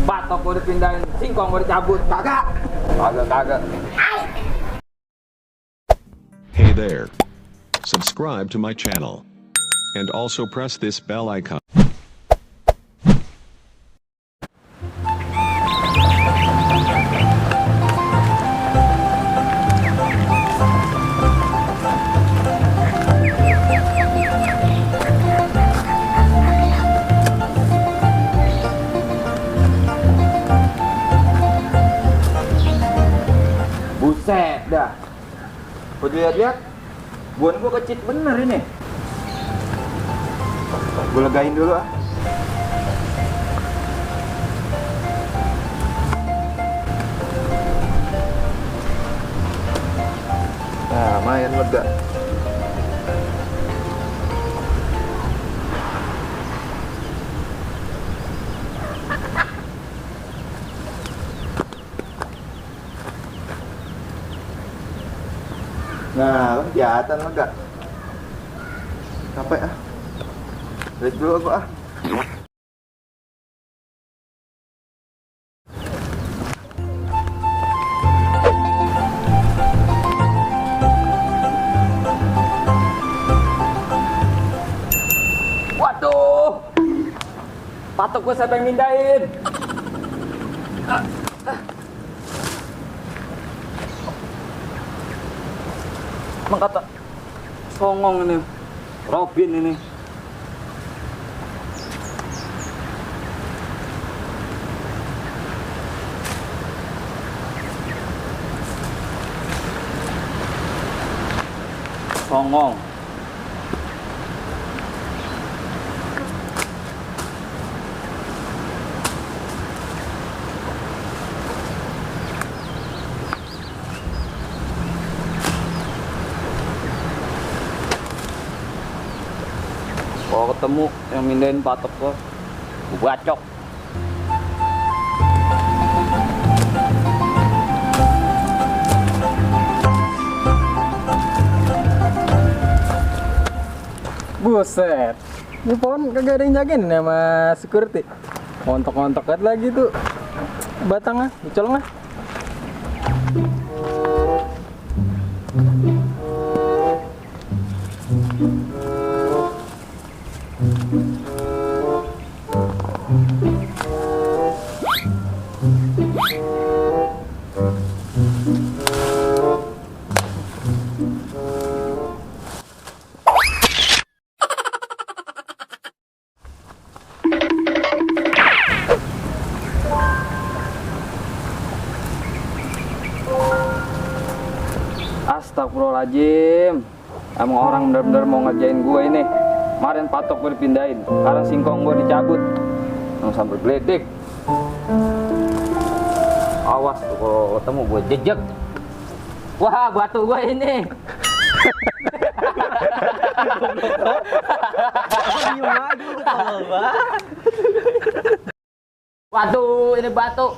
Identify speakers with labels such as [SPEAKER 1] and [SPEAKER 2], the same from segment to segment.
[SPEAKER 1] Patok gua dipindahin, singkong gua dicabut. Kagak. Kagak.
[SPEAKER 2] Hey there. Subscribe to my channel. And also press this bell icon.
[SPEAKER 1] Buset dah. Gua lihat-lihat, buan gua kecit bener ini. Gua legain dulu ah. Nah, lumayan lega. Nah, kelihatan lega. Capek ah. Break dulu aku ah. Waduh. Patok gue siapa yang mindahin? Emang kata songong ini, Robin ini. Songong. Kalau ketemu yang mindahin patok gua bacok.
[SPEAKER 3] Buset, ini pohon kagak ada yang jagain sama security. Montok-montok lagi tuh batangnya, dicolong ah.
[SPEAKER 1] Astagfirullahaladzim. Emang orang bener-bener mau ngerjain gue ini. Kemarin patok gue dipindahin, sekarang singkong gue dicabut. Yang sambil gledek. Awas tuh kalau ketemu gue jejek. Wah, batu gue ini. Waduh, ini batu.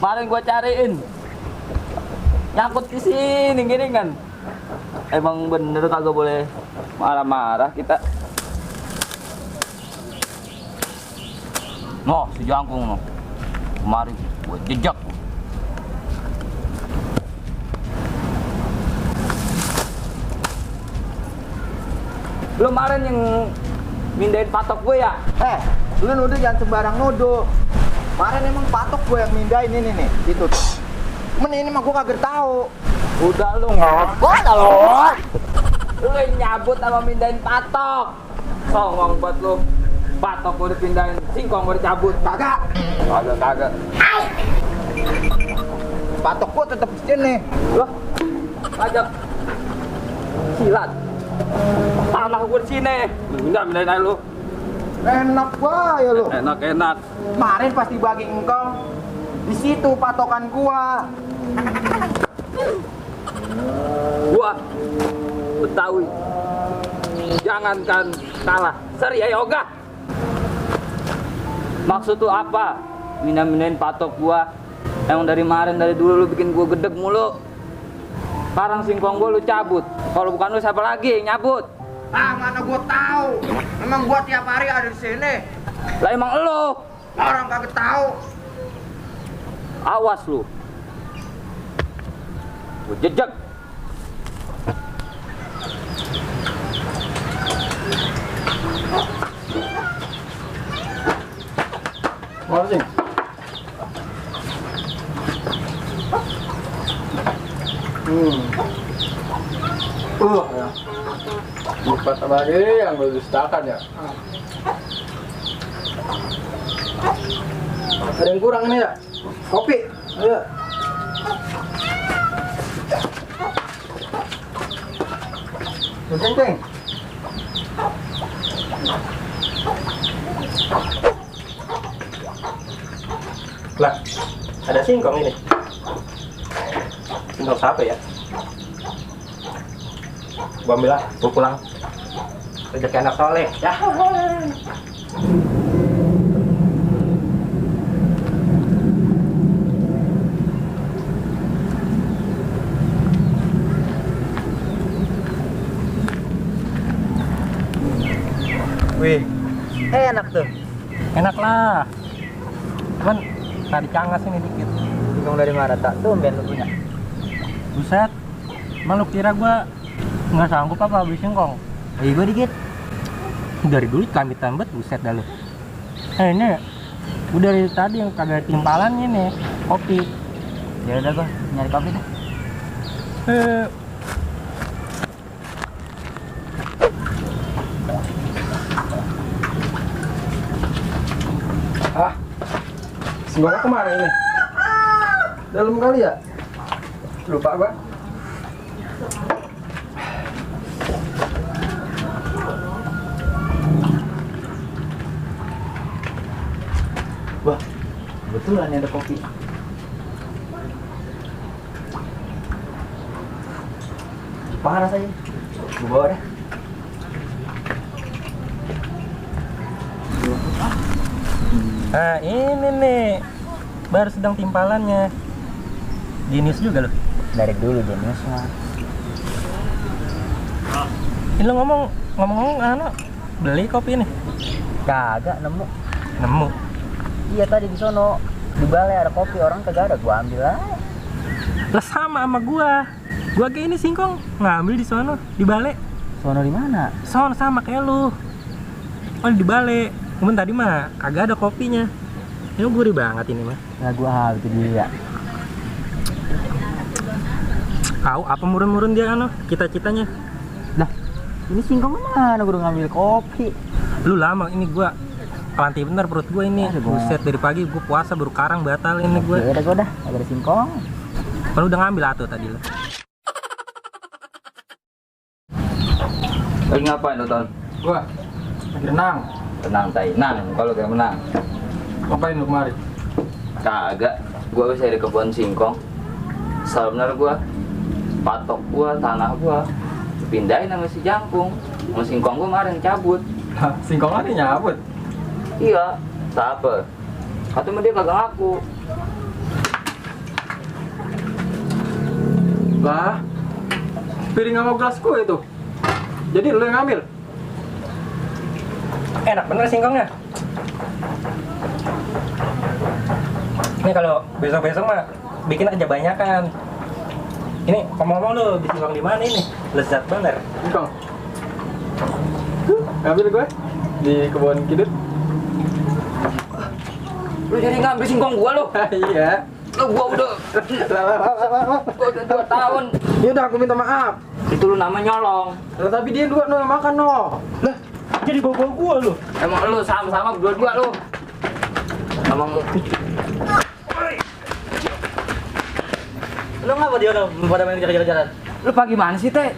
[SPEAKER 1] Kemarin gue cariin. Nyangkut di sini gini kan. Emang bener kagak boleh marah-marah kita. No, si jangkung no. Kemarin gue jejak. Lu kemarin yang mindahin patok gue ya?
[SPEAKER 4] Lu nuduh jangan sembarang nuduh. Kemarin emang patok gue yang mindahin ini nih, itu tuh. Men ini mah gue kagak tahu.
[SPEAKER 1] Udah lu ngobot lu. Lu yang nyabut sama mindahin patok. Songong buat lu. Patok gue dipindahin, singkong gue dicabut.
[SPEAKER 4] Kagak.
[SPEAKER 1] Kagak.
[SPEAKER 4] Patok gue tetap di sini.
[SPEAKER 1] Loh, ajak silat. Tanah gue di sini. Mindahin aja lu.
[SPEAKER 4] Enak ya lu.
[SPEAKER 1] Enak.
[SPEAKER 4] Kemarin pas dibagi engkong, di situ patokan gua.
[SPEAKER 1] Gua Betawi. Jangankan kalah, seri ya yoga. Maksud tuh apa? Mindahin patok gua. Yang dari dulu lu bikin gua gedeg mulu. Sekarang singkong gua lu cabut. Kalau bukan lu siapa lagi yang nyabut?
[SPEAKER 4] Ah, mana gua tahu. Memang gua tiap hari ada di sini.
[SPEAKER 1] Lah emang lu.
[SPEAKER 4] Orang kagak tahu.
[SPEAKER 1] Awas lu. Gua jejak.
[SPEAKER 3] Mau sih? Ya. Buat apa lagi yang gue dustakan ya? Ada yang kurang nih ya? Kopi, ayo. Ceng.
[SPEAKER 5] Lah, ada singkong ini. Singkong siapa ya? Gua ambil lah, gua pulang. Rezeki anak soleh. Ya.
[SPEAKER 4] Wih, enak tuh.
[SPEAKER 5] Enak lah. Cuman tadi cangas ini dikit.
[SPEAKER 4] Singkong dari mana tak? Tumben lu punya.
[SPEAKER 5] Buset. Emang lu kira gua nggak sanggup apa habis singkong?
[SPEAKER 4] Iya gua dikit.
[SPEAKER 5] Dari dulu tambit-tambit buset dah lu. Ini udah dari tadi yang kagak timpalannya nih, kopi.
[SPEAKER 4] Ya udah gua nyari kopi dah.
[SPEAKER 3] Singkongnya kemana ini? Dalam kali ya? Lupa gua.
[SPEAKER 4] Wah, kebetulan ada kopi. Panas aja. Gua bawa dah.
[SPEAKER 5] Nah ini nih, baru sedang timpalannya. Jenius juga loh.
[SPEAKER 4] Dari dulu jenius mah.
[SPEAKER 5] Ini lo ngomong beli kopi nih?
[SPEAKER 4] Kagak nemu.
[SPEAKER 5] Nemu.
[SPEAKER 4] Iya tadi di sono di balai ada kopi, orang kagak ada, gua ambil aja.
[SPEAKER 5] Lah sama gua. Gua kayak ini singkong ngambil di sono, di balai.
[SPEAKER 4] Sono di mana?
[SPEAKER 5] Sono sama kayak lu. Oh di balai. Cuman tadi mah kagak ada kopinya. Ini gurih banget ini mah.
[SPEAKER 4] Nah gua hal itu dia.
[SPEAKER 5] Kau apa murun-murun dia cita-citanya.
[SPEAKER 4] Lah, ini singkong mana gua udah ngambil kopi.
[SPEAKER 5] Lu lama ini gua kelanti bener perut gua ini.
[SPEAKER 4] Aduh, gua-
[SPEAKER 5] Buset dari pagi gua puasa baru karang batal ini gua.
[SPEAKER 4] Ya udah gua dah, ada singkong.
[SPEAKER 5] Kan udah ngambil atuh tadi lu.
[SPEAKER 1] Lagi ngapain lu, Ton?
[SPEAKER 3] Gua lagi renang.
[SPEAKER 1] Tenang, Tai. Nah, kalau kayak menang.
[SPEAKER 3] Ngapain lu kemari?
[SPEAKER 1] Kagak. Gua bisa di kebun singkong. Sebenarnya gua patok gua, tanah gua pindahin sama si Jangkung. Sama singkong gua kemarin cabut.
[SPEAKER 3] Hah, singkong ada nyabut.
[SPEAKER 1] Iya, siapa? Katanya dia kagak ngaku.
[SPEAKER 3] Lah, piring sama gelasku itu. Jadi lu yang ngambil.
[SPEAKER 5] Enak bener singkongnya. Ini kalau besok-besok mah bikin aja banyakan. Ini ngomong-ngomong lu di singkong di mana ini? Lezat bener.
[SPEAKER 3] Singkong. Ngambil gue di kebun kidul.
[SPEAKER 1] Lu jadi ngambil singkong gua lu.
[SPEAKER 3] Iya.
[SPEAKER 1] Lu gua udah 2 tahun.
[SPEAKER 3] Ya udah aku minta maaf.
[SPEAKER 1] Itu lu nama nyolong.
[SPEAKER 3] Lah tapi dia dua yang makan no.
[SPEAKER 5] Lah, jadi bawa gua lu.
[SPEAKER 1] Emang lu sama-sama berdua lu. Emang
[SPEAKER 5] Lu ngapa dia pada main kejar-kejaran?
[SPEAKER 1] lu pagi mana sih, Teh?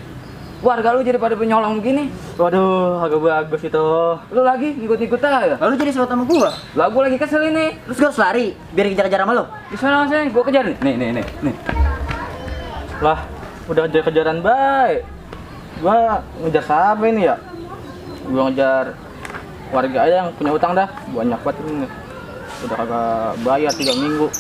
[SPEAKER 1] Warga lu jadi pada penyolong begini.
[SPEAKER 5] Waduh, agak bagus itu.
[SPEAKER 1] Lu lagi ngikut-ngikut aja.
[SPEAKER 4] Lalu jadi suatu sama gua.
[SPEAKER 1] Lah gua lagi kesel ini.
[SPEAKER 4] Terus gua harus lari biar kejar-kejar sama lu.
[SPEAKER 1] Di sana sini gua kejar nih. Nih.
[SPEAKER 5] Lah, udah kejar-kejaran baik. Gua ngejar siapa ini ya? Gua ngejar warga aja yang punya utang dah. Banyak banget ini. Udah kagak bayar 3 minggu.